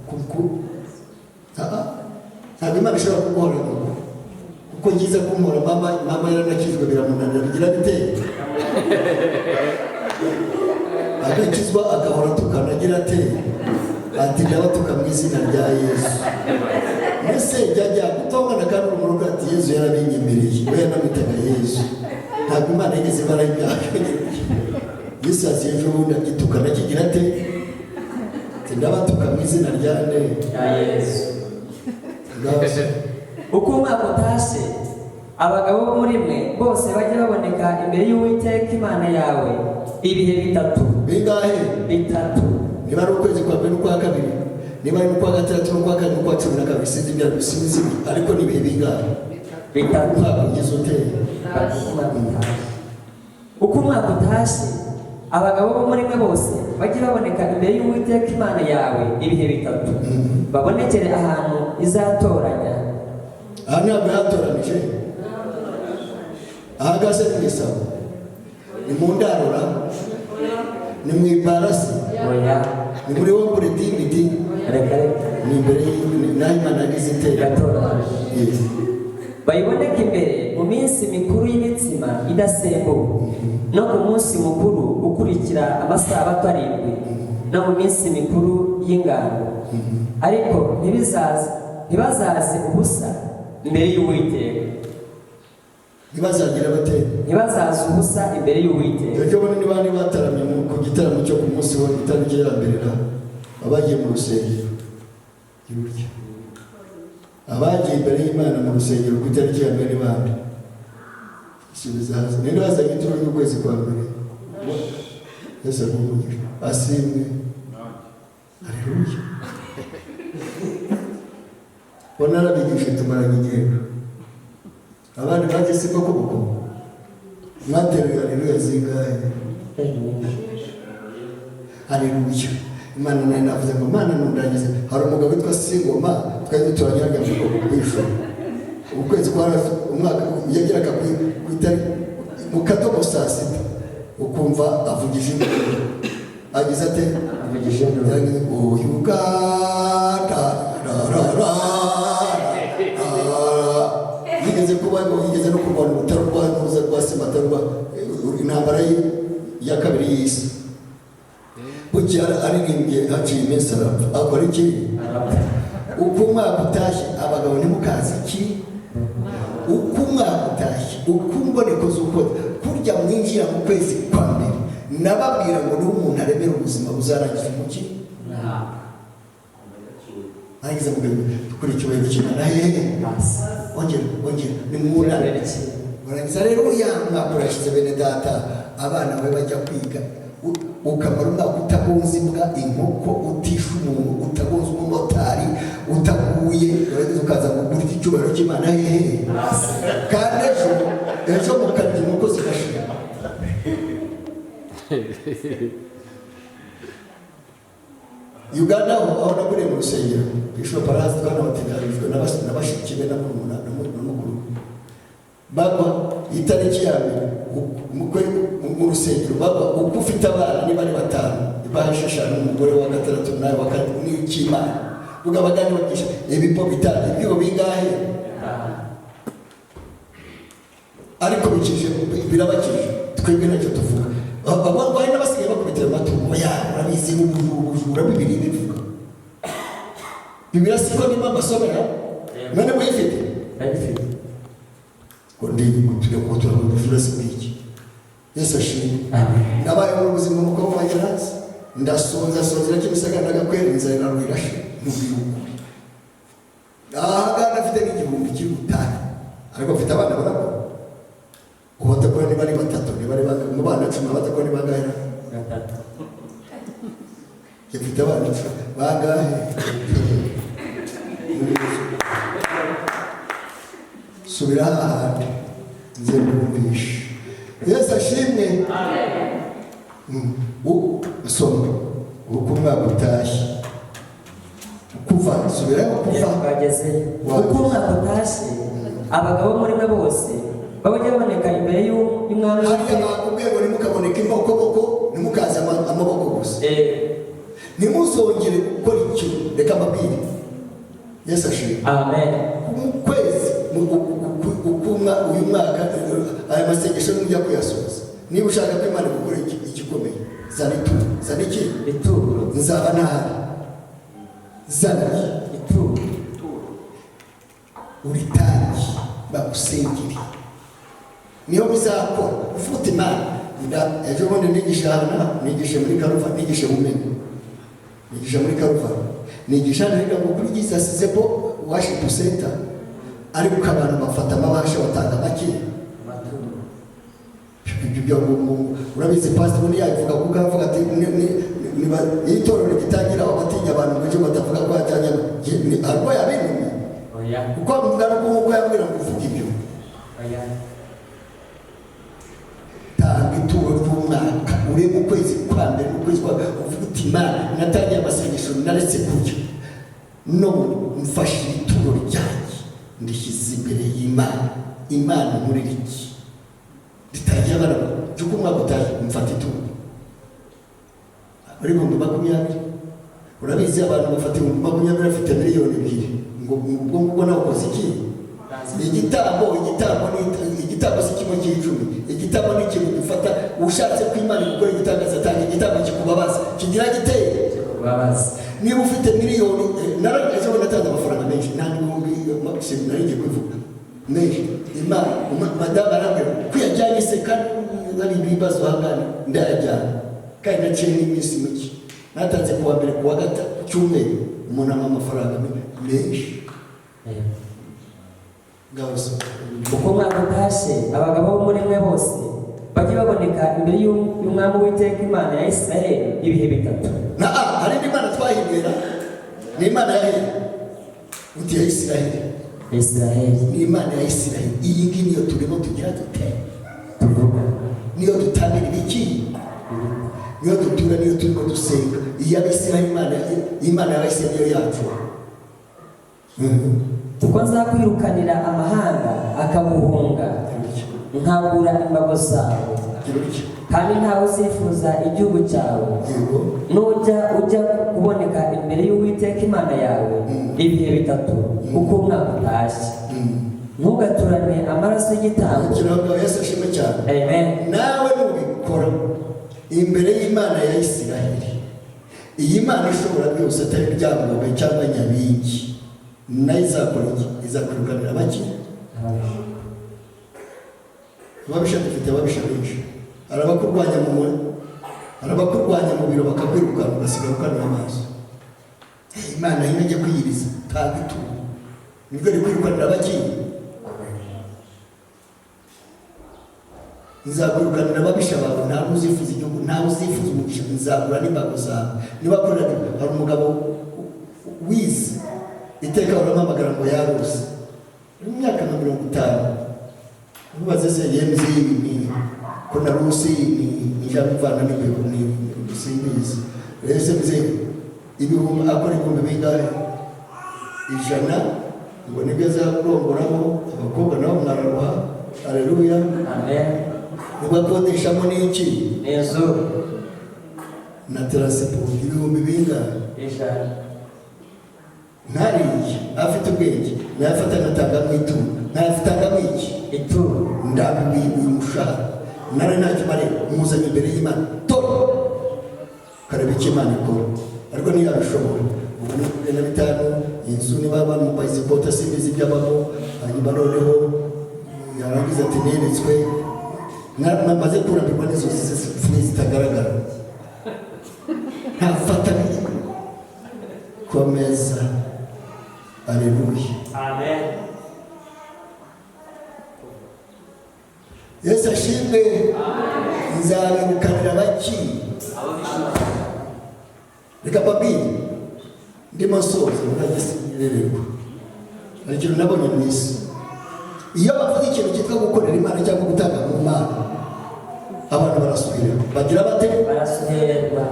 kuko ntabwo Imana ishobora kuguhora nyoko, kuko ngize kumuhora mama, mama yaranakijwe biramunanira, bigira bite? Agakizwa agahora atukana, agira ate? Ati: "Ndabatuka mu izina rya Yesu." Mbese jya gutongana kandi uri mu rugo, ati: "Yesu yarabinyemereye." We yanamwitaga Yesu. Ntabwo Imana yigeze ibara ibyaha. Yesu yaziye ejo bundi agitukana, kigira ate? Ati: "Ndabatuka mu izina rya nde?" Rya Yesu. Ngaho. Uko umwaka utashe, abagabo bo muri mwe bose bajye baboneka imbere y'Uwiteka Imana yawe ibihe bitatu. Bingahe? Bitatu. Niba ari ukwezi kwa mbere n'ukwa kabiri, niba ari n'ukwa gatandatu n'ukwa kane n'ukwa 12, sinzi ibyo, sinzi, ariko ni ibihe bingahe? Bitatu. Umwaka ugize ute? Uko umwaka utashye, abagabo bo muri mwe bose bajye baboneka imbere y'Uwiteka Imana yawe ibihe bitatu, babonekere ahantu izatoranya. Aha ntabwo yatoranije, ahagaze mu isabo, ni mu ndarura, ni mu ibarasi? Oya. Ni muri wombure dimidi? Reka reka. Ni imbere n'aho Imana yagize itera. Iratoranyije. Yes. Bayiboneke imbere mu minsi mikuru y'imitsima idasembuwe, no ku munsi mukuru ukurikira amasabato arindwi, no mu minsi mikuru y'ingando, ariko ntibazaze ubusa imbere y'Uwiteka. Ntibazagira bate? Ntibazaze ubusa imbere y'Uwiteka. Ejo bundi niba bataramye ku gitaramo cyo ku munsi wa itariki ya mbere ra Abagiye mu rusengero iburyo, abagiye imbere y'Imana mu rusengero ku itariki ya 1 ni bande? Subiza hasi. Ninde wazanye ituro ry'ukwezi kwa mbere? Yesu aguhe umugisha, asimwe. Haleluya. Bo narabigishije, tumaranye igihe. Abandi bagiye si koko koko mwateruye haleluya zingahe? Haleluya. Imana nayo navuze ngo Imana nundangize. Hari umugabo witwa Singoma twari duturanye harya mu kwishuri. Ukwezi kwa umwaka yageraga ku itariki mu kadomo saa 6, ukumva avugije induru. Agize ate? Avugije induru. Yagize Uganda ra ra ra ra. Yigeze kuba, yigeze no kurwana urutaro rwa ntuza rwa Sebatarwa, intambara ya kabiri y'isi. Bukeye aririmbye, haciye iminsi arapfa. Akora iki? Arapfa. Uko umwaka utashye, abagabo ntimukazi iki, uko umwaka utashye, uko imboneko z'uko kurya mwinjira mu kwezi kwa mbere, nababwira ngo niho umuntu aremera ubuzima buzarangiza umuki arangiza mugabo. Dukora icyubahiro cy'Imana hehe? Hasi. Ongera, ongera, nimwuname. Barangiza rero ya mwaka urashize, bene data, abana bawe bajya kwiga. Ukamara umwaka utagonze imbwa, inkoko, utisha umuntu, utagonze umumotari, utaguye, urangiza ukaza kugura icyubahiro cy'Imana hehe? Kandi ejo ejo mukarya inkoko zigashira. Uganda aho nakuriye mu rusengero, Bishop arazi, twanabateganijwe na bashiki be na murumuna na mukuru. Bagwa itariki ya mbere mu rusengero, bagwa uko ufite abana, niba ari batanu ibahasha eshanu, umugore wa gatandatu nawe wa kane n'icy'Imana. Bugabagani bagisha ibipo bitanu, ibyibo bingahe? Ariko bikije, birabakije. Twebwe ntacyo tuvuga. Abarwayi n'abasigaye bakubitira amatungo yabo, urabizi, ubujura. Bibiri bivuga, Bibiliya siko niba mbasomera none muyifite? Ndayifite. Ngo ndi ngo turabona ubujura si bw'iki. Yesu ashimwe. Amen. Nabaye mu buzima, umukobwa wanjye arazi, ndasonza sonzera Kimisagara, ndagakwera, inzara iraruhira mubwira ukuri. Aha ngaha afite n'igihumbi kiri gutaha, ariko mfite abana barakora. Ubu batakora niba ari batatu, niba ari bangahe mu bana 10, batakora ni bangahe? Gatatu. Njye mfite abana 10, bangahe? Subira hahandi nze mbumvishe. Yesu ashimwe. Soma uko umwaka utashye, kuva, subirayo kuva. Twagezeyo. Uko umwaka utashye, abagabo muri mwe bose babajya baboneka imbere y'umwami. Hariya bakubwiye ngo ntimukaboneke imbokoboko, ntimukaze amaboko gusa. Ntimuzongere gukora icyo. Reka mbabwire. Yesu ashimwe. Amen. Mu kwezi uyu mwaka, aya masengesho nujya kuyasoza, niba ushaka ko Imana igukora igikomeye, zana ituro. Zana iki? Ituro. Nzaba ntahari. Zana iki? Ituro. Uritange bagusengere, niyo bizakora. Ufite Imana. Ejo bundi nigisha hano, nigishe muri Karuva, nigishe Mumena, nigisha muri Karuva, nigisha hano hirya ngo kuri Jesus Zepo Worship Center, ariko abantu bafata amabasha batanga make. Amaturo. Ibyo byo urabizi, pastor ubundi yabivuga kuko aravuga ati iyo itorero rigitangira aho batinya abantu ngo ejo batavuga ko yajyanye arwaye abinumi. Oya. Kuko avuga no kuko yabwira ngo uvuge ibyo. Oya. Tanga ituro ry'umwaka, urebe ukwezi kwa mbere n'ukwezi kwa, uvuga uti Imana, natangiye amasengesho, naretse kurya, none mfashe ituro ryanjye ndishyize imbere y'Imana. Imana nkorera iki? Ritangiye abana cy'uko umwaka utaje, mfata ituro ari 20,000. Urabizi, abantu bafata 20,000, bafite 2 miliyoni, ngo ubwo ngubwo nawe ukoze iki? Igitambo, igitambo ni igitambo, si kimwe cy'icumi. Igitambo ni ikintu gufata. Ushatse ko Imana igukora igitangaza, atanga igitambo kikubabaza, kigira giteye. Kikubabaza. Niba ufite miliyoni, ejo bundi natanze amafaranga menshi, nta n'ibihumbi nari ngiye kubivuga, menshi. Imana, madamu arambwira ko yajyanye se kandi hari ibibazo ahangana, ndayajyana kandi naciye n'iminsi mike. Natanze kuwa mbere, kuwa gatatu. cyumweru umuntu ampa amafaranga menshi. Ngaho so. Uko umwaka utashye, abagabo bo muri mwe bose bajye baboneka imbere y'Umwami Uwiteka Imana ya Isiraheli ibihe 3. Na hari indi mana twahindura, ni Imana ya hehe? Uti ya Isiraheli. Isiraheli. Ni Imana ya Isiraheli. Iyi ngiyi niyo turimo tugira dute? Tuvuga. Niyo dutangira ibiki? Niyo dutura, niyo turimo dusenga. Iya Isiraheli, Imana ya Isiraheli niyo yacu. Kuko nzakwirukanira amahanga akaguhunga, nkabura imbago zawe, kandi ntawe uzifuza igihugu cyawe. Nujya ujya kuboneka imbere y'Uwiteka Imana yawe ibihe 3 uko umwaka utashye, ntugaturane amaraso y'igitambo. Yesu ashimwe cyane. Amen. Nawe nubikora imbere y'Imana ya Isiraheli, iyi Mana ishobora byose atari Ryangombe cyangwa Nyabingi, nayo izakora iki? Izakwirukanira bake? Ababisha dufite ababisha benshi. Hari abakurwanya mu biro bakakwirukana, ugasigara ukanura amaso. Imana yo ijya kwiyiriza tanga ituro, nibwo iri kwirukanira bake. Nzakwirukanira ababisha bawe, ntawe uzifuza igihugu, ntawe uzifuza umugisha, nzagura n'imbago zawe. Niba akorera, hari umugabo wize iteka baramuhamagara ngo yarose, mu myaka nka 50. Mubaze se yemze ni ko narose ni ijambo n'ibyo ni simbizi. Ese mze ibihumbi akora ibihumbi bingahe? 100 ngo nibyo azakurongoramo abakobwa nabo mwararuha. Haleluya. Amen. Nibwo akodeshamo n'iki? Inzu na taransiporo ibihumbi bingahe? 100. Ntariye afite ubwenge, nayafata agatanga mu ituro, nayafataga mu iki? Ituro. Ndambiwe uyu mushahara, nari ntacyo mariye, muzanye imbere y'Imana, tora kareba icyo Imana ikora, ariko ntiyabishobora. Ubu ni 15, inzu niba bamubaye izikota simbizi iby'abamo. Hanyuma noneho yarangiza ati neretswe, namaze kurambirwa n'inzozi zipfuye zitagaragara, ntafata komeza. Aleluya. Amen. Yesu ashimwe. Nzabirukanira baki? Reka mbabwire, ndimo nsoza muragisinyererwa. Hari ikintu nabonye mu isi. Iyo bavuze ikintu cyitwa gukorera Imana cyangwa gutanga mu Mana, abantu barasuhererwa. Bagira bate? Barasuhererwa.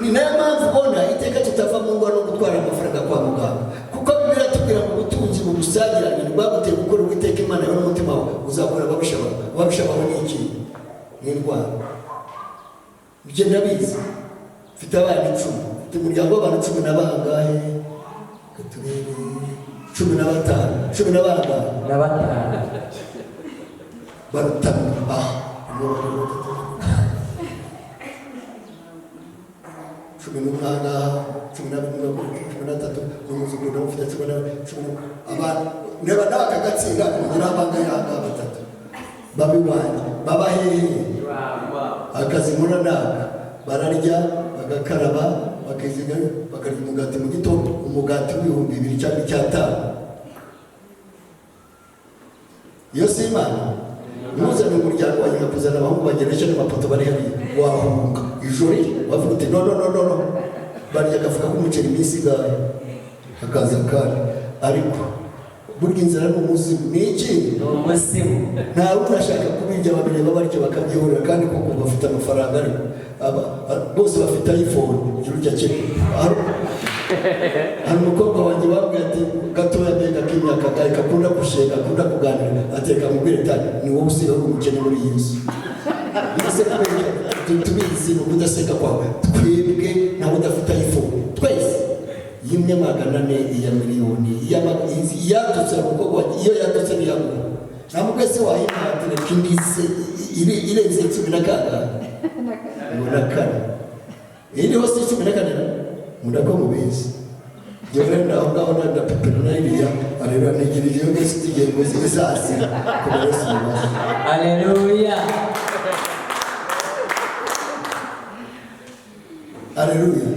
Ni nayo mpamvu ubona iteka tutava mu ngo no gutwara amafaranga kwa muganga, kuko Bibiliya itubwira ngo ubutunzi bugusagiranye ntibwaguteye gukora Uwiteka Imana yawe n'umutima wawe, uzakora ababisha bawe. Ababisha bawe ni iki? Ni indwara. Ibyo ndabizi. Mfite abana 10, mfite umuryango w'abantu 10 na bangahe? Turebe, 15, 10 na bangahe? Na batanu. Barutanu. 18, 12, 13, n'umuzungu nawe ufite 14, abantu niba nawe akagatsinda kugira abanga yanga batatu babi wanjye baba hehe? Akazi nkora naka, bararya bagakaraba bakiziga bakarya umugati mu gitondo, umugati w'2000 cyangwa 5,000. Iyo si Imana ntuzane umuryango wanjye nkakuzana abahungu banjye n'amapoto bari hariya, wahunga ijoro wavuga uti no no no no, barya agafuka k'umuceri iminsi ingahe hakaza akandi. Ariko burya inzara ni umuzimu. Ni iki? Ni umuzimu. Ntawe unashaka kubirya, babireba batyo bakabyihorera, kandi koko bafite amafaranga, ariko bose bafite iPhone. Igihugu cya kimwe. Hari umukobwa wanjye bambwiye ati gatoya mbega k'imyaka gahe kakunda gushega, akunda kuganira, ateka mubwire tani ni wowe usigaye uri umukene muri iyi nzu. Mbese tubizi ni ukudaseka kwawe, twebwe ntawe udafite iPhone twese. Yimwe 400, iya miliyoni, iyadutse umukobwa wanjye, iyo yadutse ntiyaguha. Nta mubwe se wayimuhatira indi se irenze 14 ngo na kane. Iriho se 14 mundako mubizi. Yewe naho ngaho na pepero na iriya areba ntegereje yo gese tugiye ngo zizasira kubera Yesu mubaze. Haleluya. Aleluya.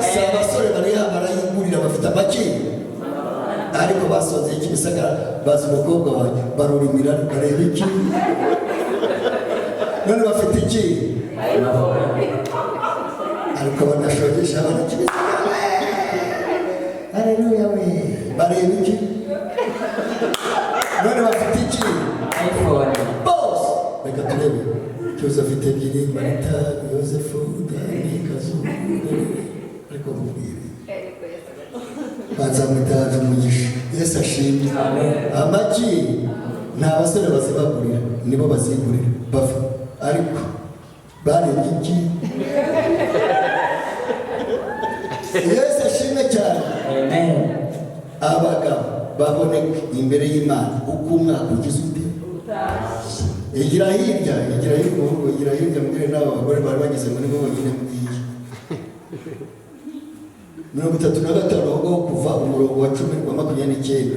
Si abasore bariha barayigurira, bafite amaki, ariko basonzeye Kimisagara, bazi umukobwa wanjye, barurimira bareba iki? None bafite iki? Ariko banashogesha abana Kimisagara. Aleluya we! Bareba iki? None bafite iki? iPhone. Bose reka turebe. Cyose afite ebyiri, Marita, Yosefu, Dani, Kazungu. Ariko mubwire, bazamwitaje umugisha. Yesu ashimwe. Amen. Amagi nta basore bazibagurira, nibo bazigurira bava, ariko barebye iki? Yesu ashimwe cyane. Amen. Abagabo baboneka imbere y'Imana uko umwaka ugize ute? Igira hirya, igira hirya, umuhungu, igira hirya, mbwire n'aba bagore bari bageze muri bo bonyine. Mbwiye 35, aho ngaho kuva umurongo wa 10 wa 29.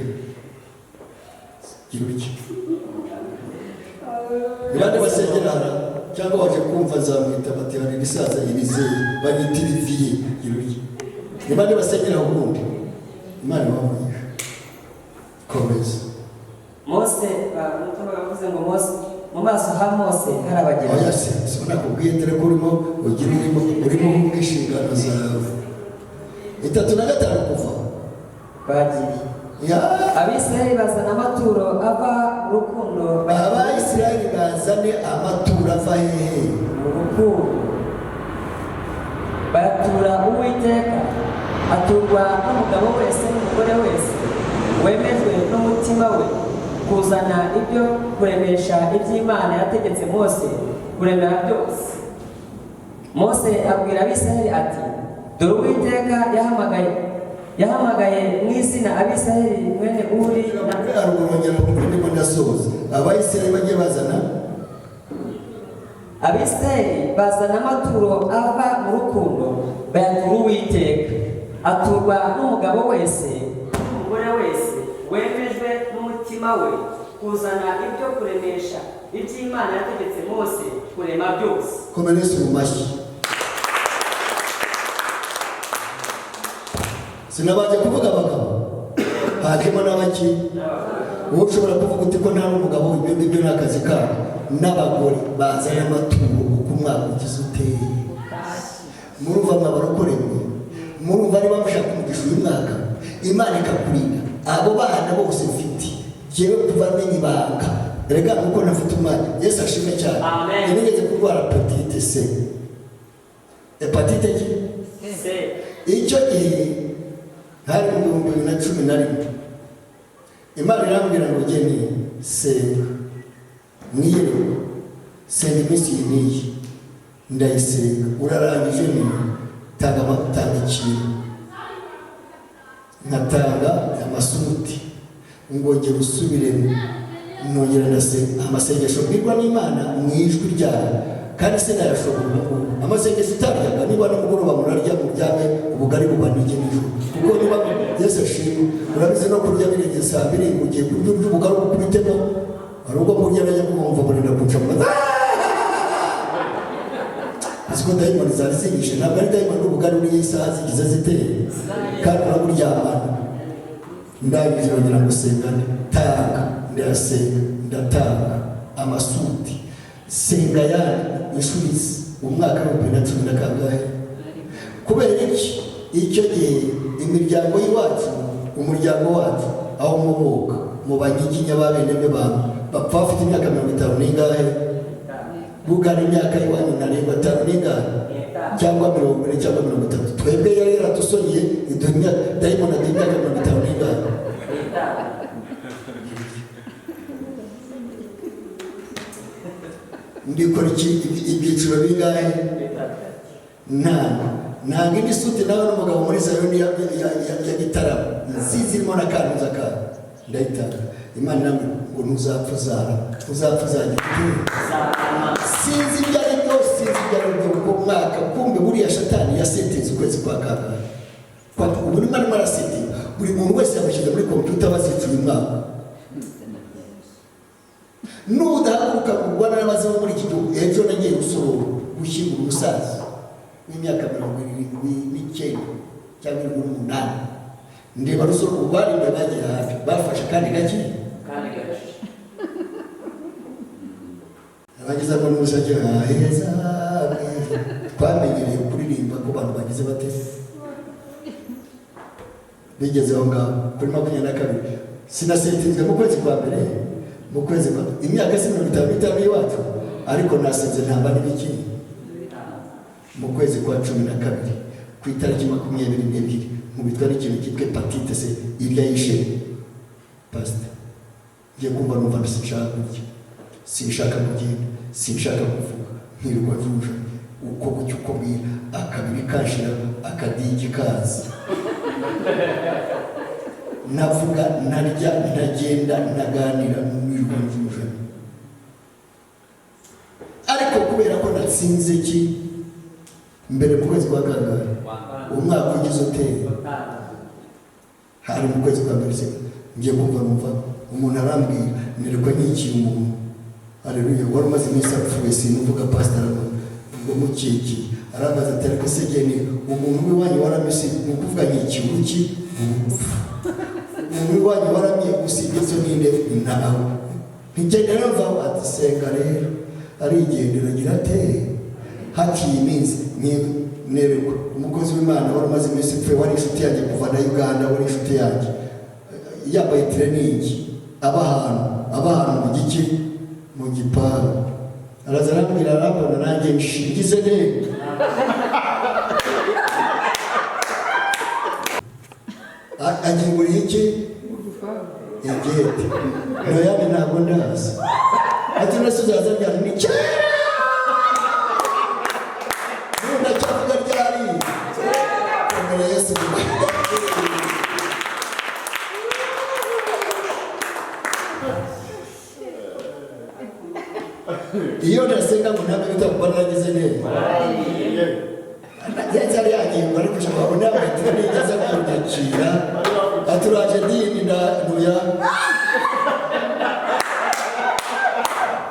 Gira utya. Ni bande basengera hano cyangwa waje kumva nzamwita? Bati hari ibisaza ibizeye banyita ibiviye. Gira utya. Ni bande basengera aho ubundi? Imana ibamugisha. Komeza. Mose, umutwe bavuze ngo Mose, mu maso ha Mose harabagirana. Oya se, sinakubwiye dore ko urimo ugira urimo wumva inshingano zawe. 35 kuva. Bagiye. Ya. Abisirayeli bazana amaturo ava mu rukundo. Abayisiraheli bazane amaturo ava hehe? Mu rukundo, bayatura Uwiteka, aturwa n'umugabo wese n'umugore wese wemejwe n'umutima we kuzana ibyo kuremesha iby'Imana yategetse Mose kuremera byose. Mose abwira Abisirayeli ati: "Dore Uwiteka yahamagaye mu izina Abisirayeli mwene Uri na Haruguru, ngera kumva ndimo ndasoza. Abayisiraheli bagiye bazana. Abisirayeli bazana amaturo ava mu rukundo, bayatura Uwiteka, aturwa n'umugabo wese n'umugore wese wemejwe n'umutima we kuzana ibyo kuremesha iby'Imana yategetse Mose kurema byose. Komera Yesu mu mashyi. Sinabanje kuvuga abagabo, hajemo n'abaki. Wowe ushobora kuvuga uti ko nta n'umugabo, ibyo ngibyo ni akazi kabo. N'abagore bazana amaturo uko umwaka ugize uteye. Murumva mwabarokore mwe, murumva niba mushaka umugisha uyu mwaka, Imana ikakurinda abo bana bose mfite jyewe kuva menya ibanga. Rega nuko ntafite umwanya. Yesu ashimwe cyane. Amen. Nigeze kurwara hépatite C, hépatite ki? C. Icyo gihe hari mu 2011. Imana irambwira ngo ugeni senga mwiyerekwa, senga iminsi iyi n'iyi. Ndayisenga. Urarangije ni tanga tanga ikintu. Nkatanga amasuti, ngongera usubiremo, nongera ndasenga amasengesho mbwirwa n'Imana mu ijwi ryayo, kandi se nayashobora ubu ngubu. Amasengesho utaryaga, niba nimugoroba murarya, muryame, ubugari bubanige nijoro, kuko niba Yesu ashimwe, urabizi no kurya birenze saa mbiri, ugiye kurya urya ubugari ubukubitemo. Hari ubwo kurya najya kumva burinda kuca mu mazi, uzi ko dayimoni zari zinyishe. Ntabwo ari dayimoni, n'ubugari uriye isaha zigize ziteye kandi uraburyamana. Ndangije nongera gusenga, tanga, ndayasenga, ndatanga amasuti, senga yandi inshuro izi umwaka wa 2010 na kangahe. Kubera iki? Icyo gihe imiryango y'iwacu, umuryango wacu aho nkomoka mu Banyiginya ba bene bantu bapfa bafite imyaka 50 n'ingahe. Bugana imyaka y'iwanyu ntarengwa atanu n'ingahe cyangwa 40 cyangwa 30. Twebwe yari yaratusonye, iduha imyaka, dayimoni aduha imyaka 50 n'ingahe. Ndikora iki? Ibyiciro bingahe? Ntabwo ntabwo indi suti nawe n'umugabo muri Zayoni ya Gitarama nziza irimo na kantuza kawe, ndayitanga. Imana irambwira ngo ntuzapfa uzara, uzapfa uzagira ute? Sinzi ibyo ari byo, sinzi ibyo ari byo. Ubwo mwaka kumbe buriya shatani yaseteze ukwezi kwa kangahe? Ubu nimo arimo arasetinga buri muntu wese, yamushyize muri kompiyuta, bazica uyu mwaka. Nudahaguruka kurwana n'abazimu muri iki gihugu. Ejo nagiye gusorora gushyingura umusaza. w'imyaka 79 cyangwa 78 ndeba Rusoro ubarinda bagiye hafi bafashe kandi gake abageze ngo n'umusajya heza twamenyereye kuririmba ko abantu bagize bate bigeze aho ngaho kuri 22 sinasentinzwe mu kwezi kwa mbere mu kwezi kwa imyaka si 55 y'iwacu ariko nasenze ntamba n'ibiki mu kwezi kwa 12 ku itariki 22 nkubitwa n'ikintu cyitwa hepatite C irya yishe pastor ngiye kumva numva sinshaka kurya sinshaka kugenda sinshaka kuvuga nkirirwa nzuje uko bucya uko bwira akabiri kashira akadigi kaza navuga narya ntagenda ntaganira nirwa nzuje ariko kubera ko natsinze ki mbere mu kwezi kwa kangahe umwaka ugize uteye hari mu kwezi kwa mbere ngiye kumva numva umuntu arambwira nirirwa nyikiye umuntu haleluya wari umaze iminsi apfuye sinuvuga pastor ngo mukikiye arambaza ati ariko se geni umuntu w'iwanyu waramye ni ukuvuga nyikiye uruki urupfu umuntu w'iwanyu waramye usibye zo ninde ntawe ntigenda rero mvaho ati senga rero arigendera agira ate haciye iminsi nerekwa umukozi w'Imana wari umaze iminsi apfuye wari inshuti yanjye kuva na Uganda wari inshuti yanjye yambaye tireningi aba ahantu mu giki mu gipangu araza arambwira arambona nanjye nshingize neza aginguriye iki igete noyandi ntabwo ndazi ati nase uzaza ryari ni kera ndacyavuga ryari mbere Yesu iyo ndasenga ngo ntabwo bitagomba naragize neza yari yagiye ngo ariko ushobora kubona nigeze kunyakira aturaje dini nduya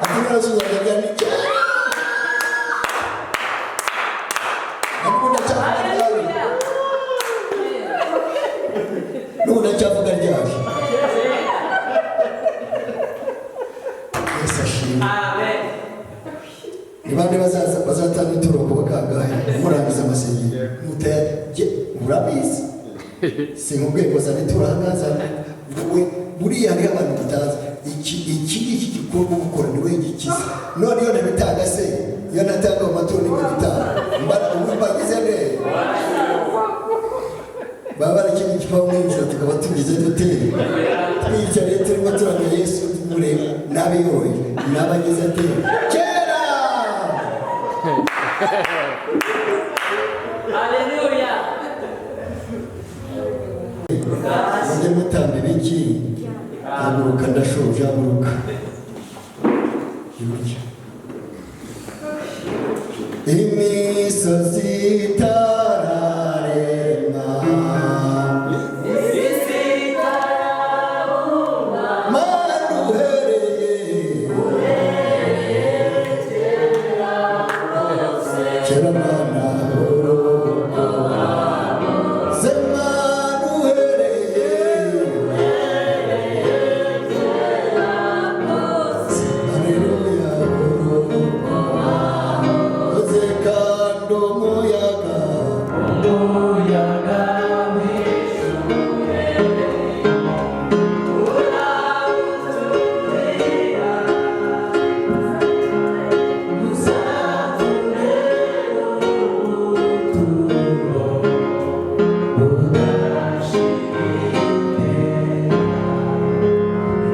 aturasuzaga ni n'ubu ndacyavuga ryari Yesu ashimwe. Ni bande bazatanga ituro ku bakangahe murangiza amasengero muteye urabizi sinkubwiye ngo zana ituro ahangaha we buriya hariho abantu batazi iki ngiki gikorwa gukora ni we gikiza none iyo nabitanga se iyo natanga mu maturo nibwo bitanga ubu mbagize neza baba barakindi kibaho mwinjira tukaba tugize dute twiyicariye turimo turamya Yesu tumureba n'abiyoye n'abagize ate kera. Haleluya. Mujye mutamba ibiki haguruka ndashoje haguruka imisozi